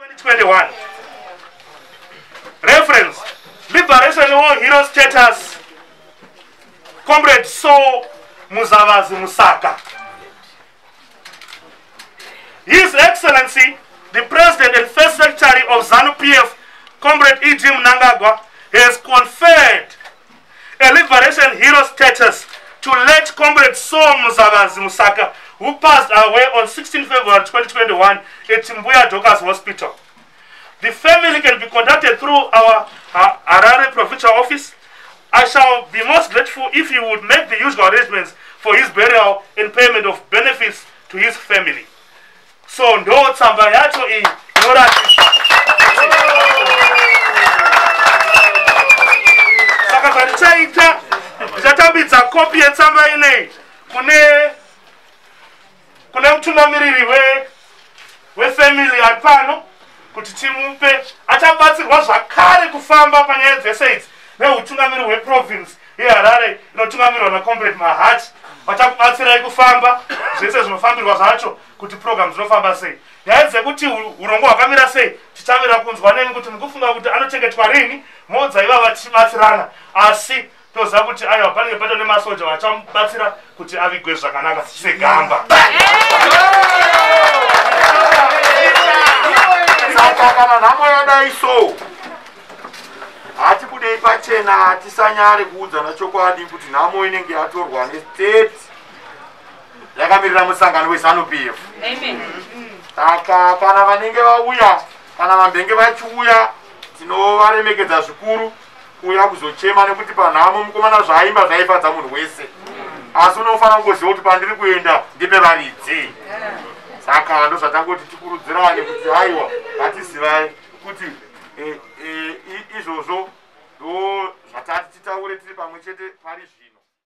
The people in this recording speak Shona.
2021. Reference, Liberation War Hero Status, Comrade Saul Muzavazi Musaka. His Excellency, the President and First Secretary of ZANU-PF, Comrade E.G. Mnangagwa, has conferred a Liberation Hero status to late Comrade Saul Muzavazi Musaka, who passed away on 16 February 2021 at Mbuya Dorcas Hospital. The family can be contacted through our Harare Provincial Office. I shall be most grateful if you would make the usual arrangements for his burial and payment of benefits to his family. So ndo tsamba yacho iyi inoratidza. Saka zvandichaita, ndichatambidza kopi yetsamba ineyi kune mutungamiriri wefamily ari pano kuti timupe. Achabatsirwa zvakare kufamba panyaya dzese idzi neutungamiri hweprovince yeHarare inotungamirirwa naComrade Mahat. Vachakubatsirai kufamba zvese zvinofambirwa zvacho, kuti program dzinofamba sei, nyaya dzekuti urongwa hwakamira sei. Tichamira kunzwa nemi kuti mukufunga kuti anochengetwa rini, modza ivava tichibatsirana. Asi toziva kuti aiwa, panenge pato nemasoja vachamubatsira kuti avigwe zvakanaka segamba. Saka kana nhamo yadai so, hatibudei pachena, hatisanyare kuudzana chokwadi kuti nhamo inenge yatorwa nestate yakamirira musangano weZANU PF. Saka kana vanenge vauya, kana vambenge vachiuya, tinovaremekedza zvikuru kuuya kuzochema, nekuti panhamo mukomana zvaaimba zvaifadza munhu wese, asi unofanira kungoziva kuti pandiri kuenda ndipe varidzi. Saka ndozvatangoti tikurudzirane kuti aiwa, ngatizivai kuti izvozvo ndo zvatati titaure tiri pamwe chete pari zvino.